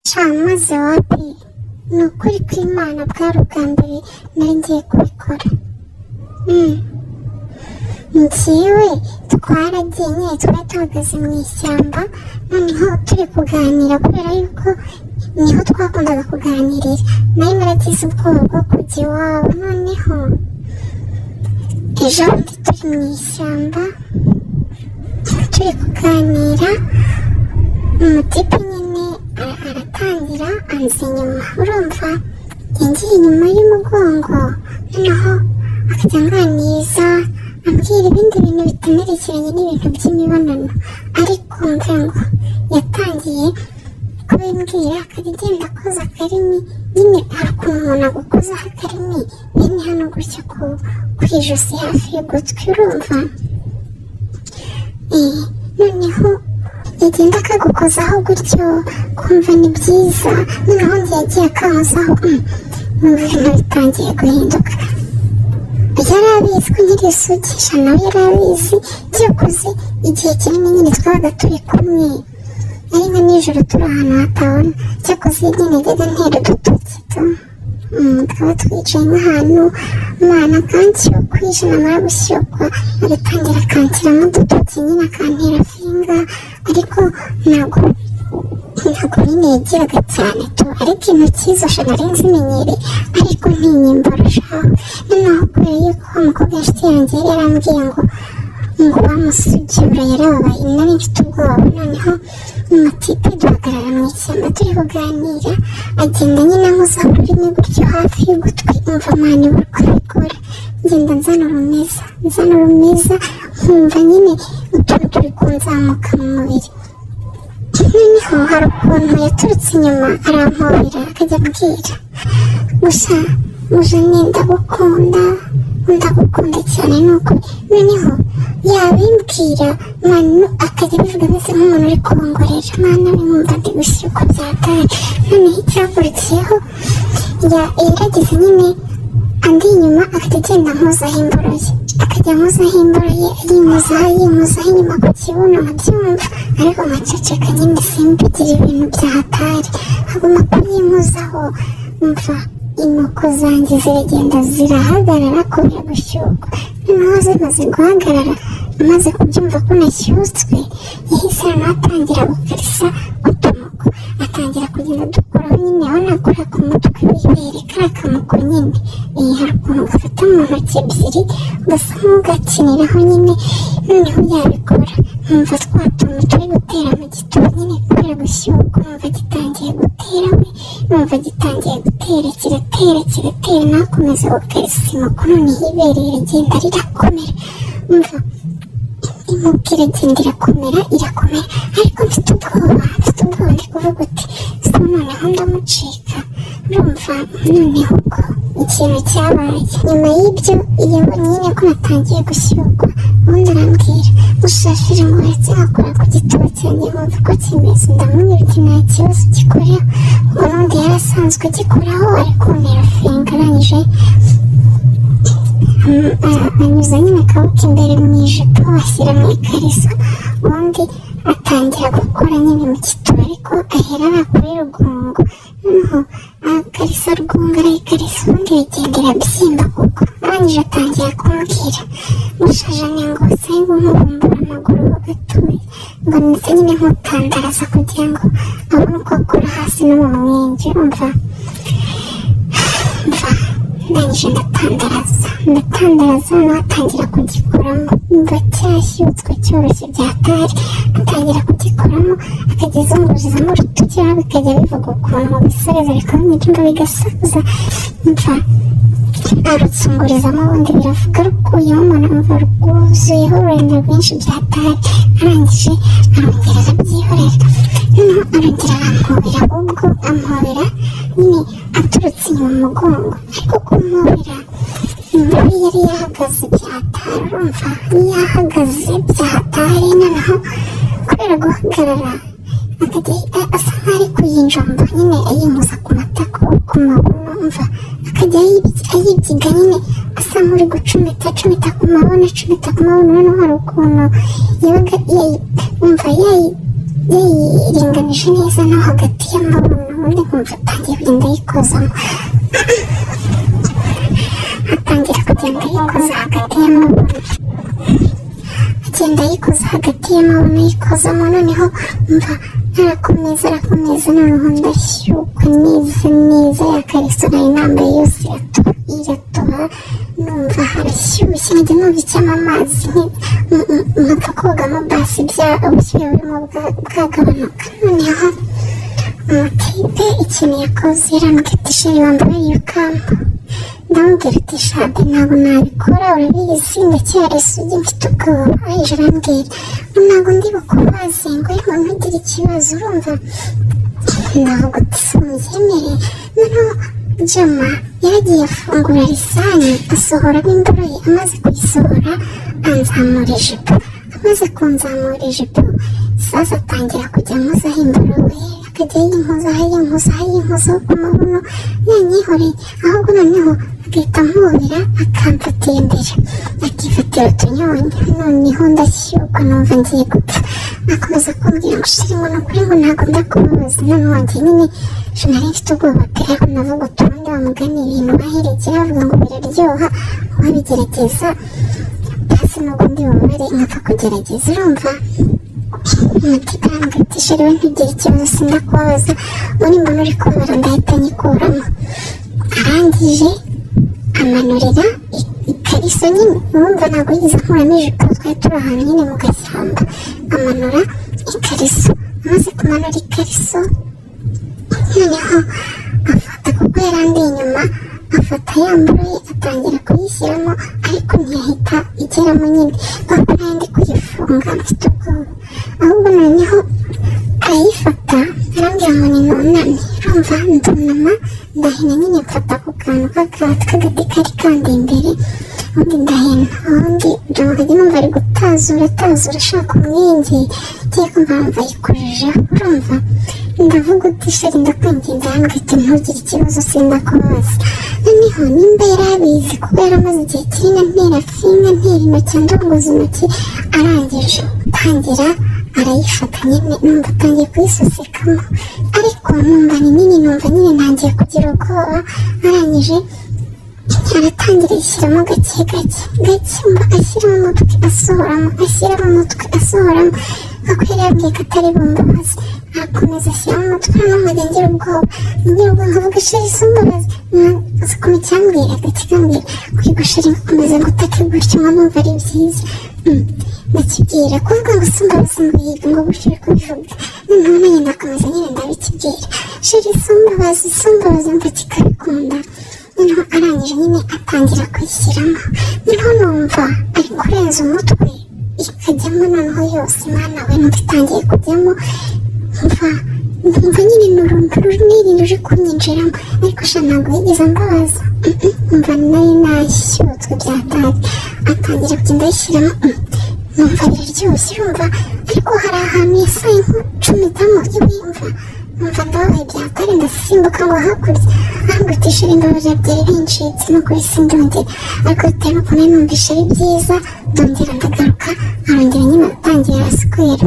Sha, maze wapi, ni ukuri kw'Imana, bwari ubwa mbere nari ngiye kubikora. Njyewe twaragiye nyine, twari duhagaze mu ishyamba, noneho turi kuganira kubera yuko niho twakundaga kuganirira. Nari naragize ubwoba bwo kujya iwabo. Noneho ejo bundi turi mu ishyamba turi kuganira, umutipe nyine aratangira anza inyuma. Urumva, yagiye inyuma y'umugongo, noneho akajya anganiriza, ambwira ibindi bintu bitanerekeranye n'ibintu by'imibonano. Ariko mve ngo yatangiye kubimbwira, akajya agenda akoza akarimi nyine. Hari ukuntu umuntu agukozaho akarimi bene hano gutya ku ijosi, hafi y'ugutwi, urumva? Noneho yagenda akagukozaho gutyo, kumva ni byiza. Noneho njye yagiye akankozaho, numva ibintu bitangiye guhinduka. Yari abizi ko nkiri isugisha, nawe yari abizi. Cyakoze igihe kinini nyine twabaga turi kumwe ari nka nijoro, turi ahantu hatabona. Cyakoze nyine yajyaga antera udutoki tu. Tukaba twicaye nk'ahantu, umwana akanshyukwisha, namara gushyukwa agatangira akanshyiramo udutoki nyine, akantera finger. Ariko ntabwo nyine yagiraga cyane tu, ariko intoki zo sha nari nzimenyereye, ariko ntinyimba shaho. Noneho kubera yuko wa mukobwa inshuti yanjye yari yarambwiye ngo bamusugiura yarababaye, nari mfite ubwoba. Noneho umutipe duhagarara mu ishyamba turi kuganira, agenda nyine ankozaho ururimi gutyo hafi y'ugutwi. Umva man, uri kubikora, ngenda nzana urumeza, nzana urumeza, nkumva nyine utuntu turi kunzamuka mu mubiri. Noneho hari ukuntu yaturutse inyuma arampobera, akajya ambwira gusa mujane, "Ndagukunda, ndagukunda cyane, ni ukuri." Noneho yabimbwira manu, akajya abivuga ameze nk'umuntu uri kongorera. Mwana we, nkumva ndi gushyukwa byataye. Noneho icyakurikiyeho, yarageze nyine andi inyuma, akajya agenda ankozaho imboro ye, akajya ankozaho imboro ye, ayinkozaho, ayinkozaho inyuma ku kibuno, nkabyumva ariko nkaceceka nyine, simbigire ibintu bya hatari. Aguma kuyinkozaho, umva, inkoko zanjye ziragenda zirahagarara kubera gushyukwa. Noneho zimaze guhagarara, amaze kubyumva ko nashyutswe, yahise noneho atangira gukarisa utumoko, atangira kugenda adukuraho nyine. Aho nakora ku mutwe w'ibere, kariya kamoko nyine, hari ukuntu gafata mu ntoki ebyiri, ugasa nk'ugakiniraho nyine. Noneho yabikora, nkumva twa tuntu turi gutera mu gituba nyine kubera gushyukwa, numva gitangiye gutera we, numva gitangiye gutera, kiratera, kiratera, nakomeza gukarisa inkoko. Noneho ibere riragenda rirakomera. Umva, inkoko iragenda irakomera, irakomera, ariko mfite ubwoba, mfite ubwoba, ndi kuvuga uti so noneho ndamucika. Urumva, noneho ubwo ikintu cyabaye nyuma y'ibyo, yabonye nyine ko natangiye gushyukwa, ubundi arambwira gushashira ngo uretse nkakora ku gituba cyanjye nkumva uko kimeze. Ndamubwira uti nta kibazo, gikoreho. Ubwo n'undi yari asanzwe agikoraho, ari kuntera finger. Arangije anyuza nyine akaboko imbere mu ijipo, ashyira mu ikariso, ubundi atangira gukora nyine mu gituba, ariko ahera ari kuri rugongo. Noneho akarisa rugongo, arayikarisa, ubundi iragenda irabyimba kuko. Arangije atangira kumbwira gushajane ngo senga nkubumbura amaguru ho gatoya, ngo ndetse nyine nkutandaraza kugira ngo abone uko akora hasi no mu mwenge. Urumva, mva, ndangije ndatandaraza, ndatandaraza, nawe atangira kugikoramo. Mva, cyashyutswe cyoroshye byatari, atangira kugikoramo, akajya azungurizamo urutoki, bikajya bivuga ukuntu mu bisoreza bikamwica, bigasakuza. Mva, arutsungurizamo, ubundi biravuga, rukuyemo umuntu, umva rwuzuyeho ururenda rwinshi byatari. Arangije arongera arabyihorera, noneho arongera arampobera. Ubwo ampobera nyine aturutse inyuma mu mugongo, ariko kumpobera imbeho yari yahagaze byatari. Urumva, yahagaze byatari. Noneho kubera guhagarara, akajya asa nkaho ari kuyinjomba nyine, ayinkoza ku matako, ku mabuno. Umva, akajya ayibyiga nyine, asa nk'uri gucumita, acumita ku mabuno, acumita ku mabuno. Noneho hari ukuntu yabaga umva yayiringanije neza no hagati y'amabuno. Kumva atangiye kugenda yikozamo, atangira kugenda yikoza hagati y'amabuno, agenda yikoza hagati y'amabuno, yikozamo. Noneho mva arakomeza, arakomeza, noneho ndashyukwa neza neza. Ya kariso nari nambaye yose iratoha, iratoha. Numva harashyushye, nkajya numva icyama amazi, nkapfa kogamo basi bya ubushyuhe burimo bwagabanuka. Noneho umutipe ikintu yakoze, yarambwira ati: "Chérie, wambabariye ukampa?" Ndamubwira ati: "Shade, ntabwo nabikora, urabizi ndacyari isugi, mfite ubwoba." Arangije arambwira ngo ntabwo ndi bukubaze, ngo ariko ntugire ikibazo. Urumva ndavuga uti: "Si umbyemere?" Noneho Jama yaragiye afungura lisani, asohoramo imboro ye. Amaze kuyisohora anzamura ijipo. Amaze kunzamura ijipo, sasa atangira kujya ankozaho imboro we, akajya yinkozaho, yinkozaho, yinkozaho ku mabuno, yanyihoreye. Ahubwo noneho agahita ampobera, akamfatira imbere, akifatira utunyonyo. Noneho ndashyukwa, numva ngiye gupfa. Akomeza kumbwira ngo: "Chérie," ngo, "ni ukuri," ngo, "ntabwo ndakubabaza." Noneho wanjye nyine nari mfite ubwoba pe, ariko navuga utundi wa mugani, ibintu baherekera bavuga ngo biraryoha, wabigerageza basi, nubwo ndi bubabare nkapfa kugerageza. Urumva umutipe arambwira ati: "Chérie we, ntugire ikibazo, sindakubabaza, muri mbona uri kubabara ndahita nyikuramo." Arangije amanurira ikariso nyine. Urumva ntabwo yigeze ankuramo ijipo, twari turi ahantu nyine mu gashyamba. Amanura ikariso. Amaze kumanura ikariso, noneho afata, kuko yarandi inyuma, afata ya mboro ye atangira kuyishyiramo, ariko ntiyahita igeramo nyine kuko nari ndi kuyifunga mfite ubwoba. Ahubwo noneho arayifata arambwira ngo ni nuname. Urumva ndunama, ndahina nyine, mfata ku kantu k'agati kari kandi imbere, ubundi ndahina. Ubundi Jama akajya numva ari gutazura, atazura ashaka umwenge. Ngiye kumva numva yikojejeho. Urumva ndavuga uti: "Chérie, ndakwinginze." Arambwira ati: "Ntugire ikibazo, sindakubabaza." Noneho nimba yari abizi, kuko yari amaze igihe kinini antera finger, antera intoki, andongoza intoki, arangije tangira arayifata nyine, numva atangiye kuyisusikamo, ariko numva ni nini, numva nyine ntangiye kugira ubwoba. Arangije aratangira yishyiramo gake gake gake, mba ashyiramo umutwe asohoramo, ashyiramo umutwe asohoramo, kuko yari yabwiye ko atari bumbabaze. Arakomeza ashyiramo umutwe, noneho nkajya ngira ubwoba, ngira ubwoba, nkavuga: "Chérie, sumbabaze." Ukuntu cyambwiraga kikambwira kwiga: "Chérie," ngakomeza gutaka gutyo, nka numva ari byiza. Ndakibwira kuvuga ngo sumbabaze, ngo yiga ngo gutyo uri kubivuga. Noneho nanjye ndakomeza nyine, ndabikibwira: "Chérie, sumbabaze, sumbabaze." Mva kikabikunda. Noneho arangije nyine atangira kuyishyiramo, noneho numva ari kurenza umutwe ikajyamo noneho yose. Mwana we, numva itangiye kujyamo, mva numva nyine ni uruntu runini ruri kunyinjiramo, ariko sha ntabwo yigeze ambabaza. Numva nari nashyutswe byatari. Atangira kugenda ayishyiramo, numva biraryoshye. Urumva ariko hari ahantu yasaye nk'ucumitamo iwimva, numva ndababaye byatari, ndasimbuka ngo hakurya. Arambwira "Chérie, imbabarira, byari bincitse, ni ukuri sindongera." Ariko bitewe n'ukuntu nari numvishe ari byiza, ndongera ndagaruka. Arongera nyine atangira arasikwera,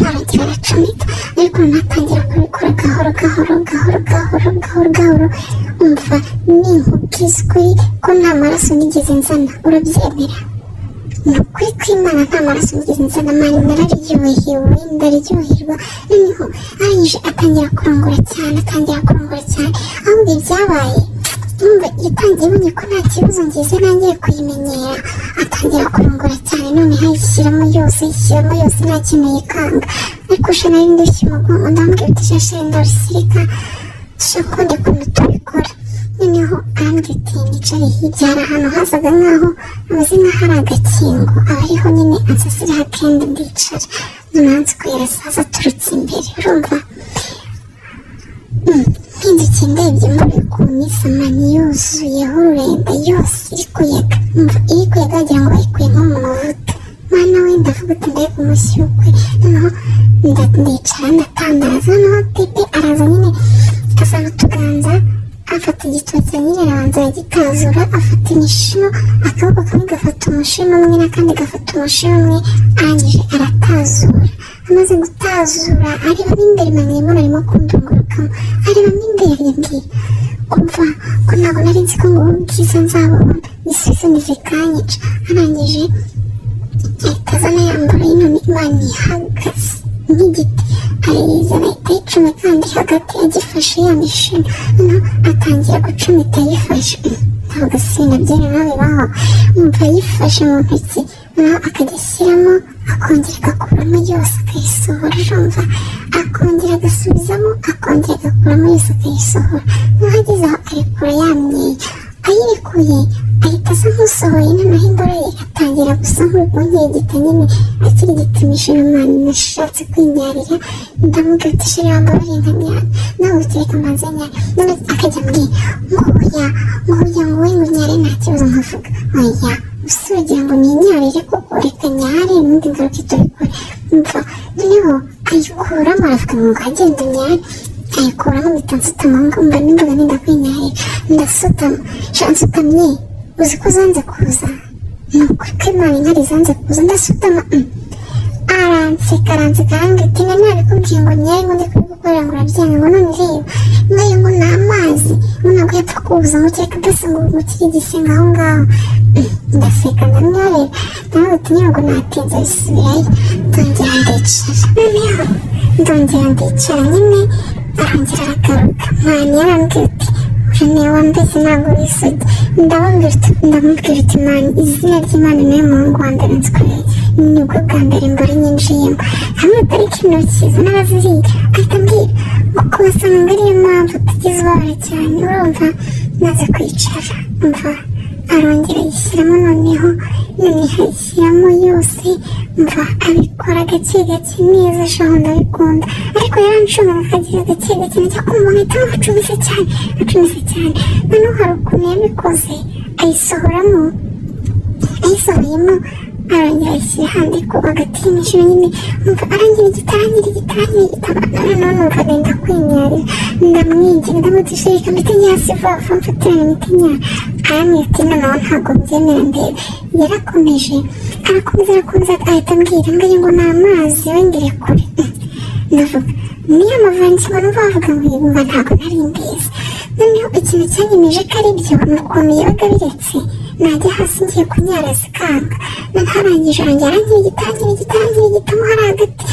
arongera aracumita, ariko noneho atangira kubikora gahoro gahoro gahoro gahoro gahoro gahoro. Umva, ninkubwiza ukuri ko nta maraso nigeze nzana, urabyemera? Ni ukuri kw'Imana, nta maraso nigeze nzana. Man, nararyohewe, ndaryoherwa. Noneho arangije atangira kurongora cyane, atangira kurongora cyane. Ahubwo ibyabaye, numva yatangiye abonye ko nta kibazo ngize, nangiye kuyimenyera, atangira kurongora cyane. Noneho ayishyiramo yose, ayishyiramo yose, nta kintu yikanga. Ariko sha nari ndushye umugongo, ndamubwira uti: "Shashe, ndarushye, dushaka ukundi kuntu tubikora." Noneho arambwira ati nicare hirya, hari ahantu hasaga nkaho hameze nk'aho ari agakingo, aba ariho nyine ansasiraho akenda, ndicara. Noneho nzi sasa aturutse imbere. Urumva mpindukiye ndebye muri ukuntu isamani yuzuyeho ururenda yose iri kuyaga, umva iri kuyaga wagira ngo bayikuye nko mu mavuta. Mwana we, ndavuga uti mbega umushyukwe! Noneho ndicara, ndatandaraza. Noneho tipe araza nyine, azana utuganza, afata igitoki nyine, arabanza aragitazura, afata imishino, akaboko kamwe gafata umushino umwe n'akandi gafata umushino umwe. Arangije aratazura. Amaze gutazura, areba mo imbere, manirimo arimo kundungurukamo, areba mo imbere, Arebamo imbere, yambwira, umva ko ntabwo nari nzi ko ngo ubu bwiza nzabubona, isesemi zikanyica. Arangije ahita azana ya mboro y'inoni, Imana, ihagaze nk'igiti, arayizana, ahita ayicomeka kandi hagati, agifashe ya mishino. Noneho atangira gucumita ayifashe. Ntabwo sinabyemera bibaho. Umva, ayifashe mu ntoki, noneho akajya ashyiramo, akongera agakuramo yose akayisohora. Urumva, akongera agasubizamo, akongera agakuramo yose akayisohora. Noneho ageze aho arekura ya myeyo. Ayirekuye, ahita asa nk'usohoye, noneho imboro ye atangira gusa nk'unkirigita nyine, akirigita imishino. Mani, nashatse kwinyarira. Ndamubwira uti: "Chéri, wambabariye nkanyara?" Nawe uti: "Reka mbanze nyare." None akajya ambwira ngo oya, ngo oya, ngo we ngo unyare nta kibazo. Nkavuga: "Oya, ese uragira ngo ninyarire koko? Reka nyare, ubundi ngaruke tubikore." Umva, noneho ayikuramo, aravuga ngo agenda unyare. Ayikuramo, mpita nsutama. Mba nimbaga nenda kwinyarira, ndasutama. Sha, nsutamye, uzi ko zanze kuza? Ni ukuri ko Imana, inkari zanze kuza. Ndasutama, Aranseka, aranseka, arambwira ati: "Nari nabikubwiye ngo nyare, ngo ndi kubigukorera, ngo urabyanga, ngo none reba ngayo, ngo ni amazi, ngo ntabwo yapfa kuza, ngo kereka basi ngo ngukirigise aho ngaho." Ndaseka, ndamworera, ndavuga ati nyine ngo natinze bisubirayo. Ndongera ndicara, noneho ndongera ndicara nyine. Arongera aragaruka. Mani, yarambwira uti: "Urane wambese, ntabwo wisugi." Ndamubwira uti, ndamubwira uti: "Mani, izina ry'Imana, niwe muhungu wa mbere nzikoreye, nibwo bwa mbere mbona nyinjiyemo hamwe atari ikintu cyiza n'abaziriye." Ahita ambwira ngo kubasanga ariyo mpamvu tugize ubabara cyane. Urumva, maze kwicara, umva, arongera ayishyiramo, noneho ayishyiramo yose. Umva, abikora gake gake neza, shaho ndabikunda. Ariko yarancungaga, akagira gake gake, najya kumva nkahita acumise cyane, acumise cyane. Noneho hari ukuntu yabikoze, ayisohoramo, ayisohoyemo arongera ayishyira ahandi ku hagati y'imishino nyine. Umva, arangira igita, arangira igita, arangira igita. Noneho numva nenda kwinyarira, ndamwigira, ndamutisha: "Reka mpite njya hasi vuba vuba, mfatirane imiti nyara." Arambwira ati: "Noneho ntabwo mbyemera ndebe." Yarakomeje, arakomeza, arakomeza, ahita ambwira ngo ni amazi wengere kure. Ndavuga niyo amavangingo numva bavuga ngo yumva, ntabwo nari mbizi. Noneho ikintu cyanyemeje ko ari byo ni ukuntu yabaga biretse najya hasi ngiye kunyara zikanga. Noneho arangije, arongera arankirigita, arankirigita, arankirigita mo hari hagati.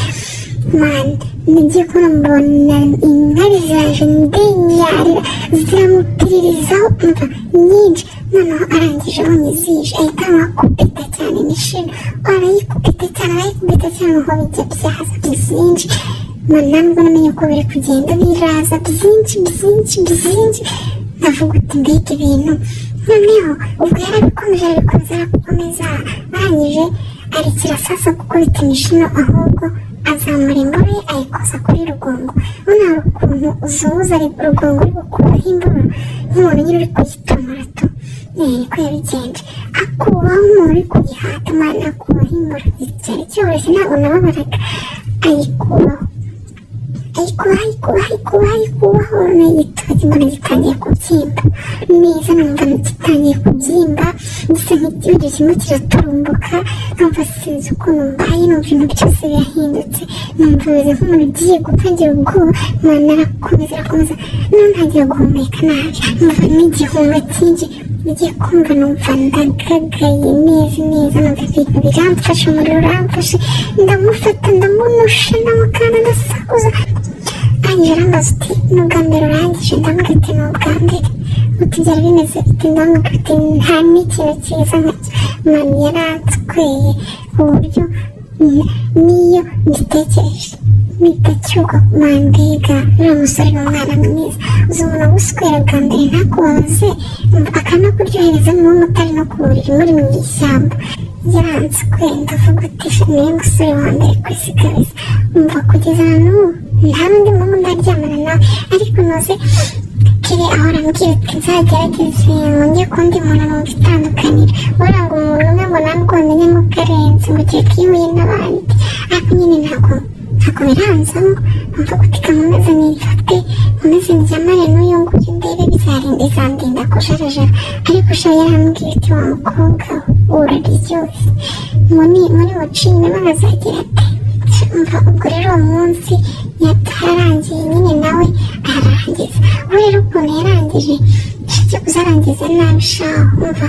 Mani, nagiye kubona mbona inkari ziraje, ndinyarira, ziramupiririzaho, umva, nyinshi. Noneho arangije, abonye zije, ahita arakubita cyane imishino, arayikubita cyane, arayikubita cyane, aho bijya byaza byinshi. Mani, ntabwo namenye uko biri kugenda biraza byinshi, byinshi, byinshi. Ndavuga uti: "Mbega ibintu!" Noneho ubwo yarabikomeje, arabikomeza, arakomeza. Arangije arekera sasa gukubita imishino, ahubwo azamura imboro ye, ayikoza kuri rugongo. Ubona hari ukuntu uzunguza rugongo uri gukuraho imboro, nk'umuntu nyine uri kuyitonora tu. Niko yabigenje, akubaho nk'umuntu uri kuyihata. Mani, akubaho imboro, cyari cyoroshye, ntabwo nababaraga. Ayikubaho, ayikubaho, ayikubaho, ayikubaho, ayikubaho, n'igitoki mbona gitangiye kubyimba neza. Numva gitangiye kubyimba, gisa nk'igihugu kirimo kiraturumbuka. Numva sinzi ukuntu mbaye, numva ibintu byose birahindutse, numva meze nk'umuntu ugiye gupfa, ngira ubwoba. Mwana, arakomeza, arakomeza, noneho ntangira guhumeka nabi, numva n'igihunga cyinshi. Ngiye kumva numva ndagagaye neza neza, numva ibintu biramfashe, umuriro uramfashe. Ndamufata, ndamunusha, ndamukanda, ndasakuza. Arangije arambaza uti: "Ni ubwa mbere urangije?" Ndamubwira uti: "Ni ubwa mbere." Uti: "Byari bimeze bite?" Ndamubwira uti: "Nta n'ikintu cyiza nkacyo." Mani, yarantsweye uburyo niyo mbitekereje bitacyuka. Mbega uriya musore ni umwana mwiza! Uzi umuntu aguswera bwa mbere ntakubabaze, akanakuryohereza, n'uwo mutari no ku buriri, muri mu ishyamba? Yarantswe, ndavuga uti: "Niwe musore wa mbere ku isi kabisa." Umva, kugeza na n'ubu nta n'undi muhungu ndaryamana nawe. Ariko noze kiri ahora ambwira ati nzagerageze ngo njye kundi muntu numva itandukaniro. Buriya ngo umuntu umwe ngo ntabwo wamenya ngo karenze, ngo kereka iyo uhuye n'abandi. Ariko nyine ntabwo biranzamo. Numva gutika, nkomeze nifate, nkomeze ndyamane n'uyu nguyu, ndebe bizarinda bizandinda kujarajara. Ariko sha, yarambwiye ati: "Wa mukobwa we, uraryoshye muri muciye inyuma azagira ati." Umva, ubwo rero uwo munsi yararangiye nyine, nawe ararangiza. Arangije cyo kuzarangiza nabi shaho. Umva,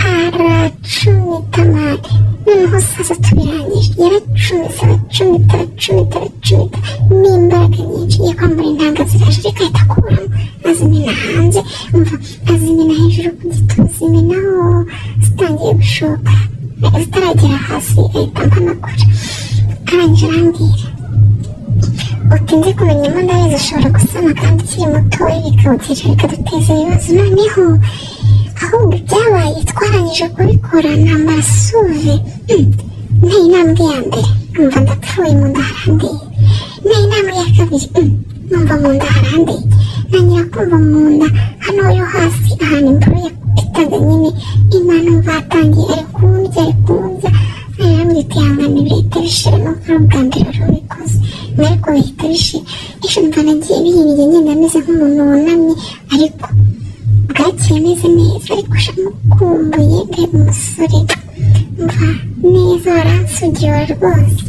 aracumita man. Noneho sasa tubirangije, yaracumise, aracumita, aracumita, aracumita n'imbaraga nyinshi. Iyo kwambara intanga ziraje, ariko ahita akuramo, azimena hanze. Umva, azimena hejuru ku gituba, zimenaho zitangiye gushoka, zitaragera hasi, ahita ampanagura. Arangije arambwira, utinze kumenyamo, ndabizi ushobora gusama kandi ukiri mutoya, bikawugira bikaduteza ibibazo. Noneho ahubwo ibyabaye, twarangije kubikora, nambara sous-vêt, nteye intambwe ya mbere, numva ndapfuye, mu nda harandiye. Nteye intambwe ya kabiri, numva mu nda harandiye. Ntangira kumva mu nda hano yo hasi, ahantu imboro yakubitaga nyine imana, numva hatangiye, ari kundya, ari kundya. Arambwira ati: "Ihangane, bihita bishira, nuko ari ubwa mbere wari ubikoze." Ariko bihita bishira. Ejo mva nagiye biyiriye ngenda meze nk'umuntu wunamye, ariko bwakeye meze neza. Ariko sha, mukumbuye, mbega umusore! Mva neza, waransugiwe rwose.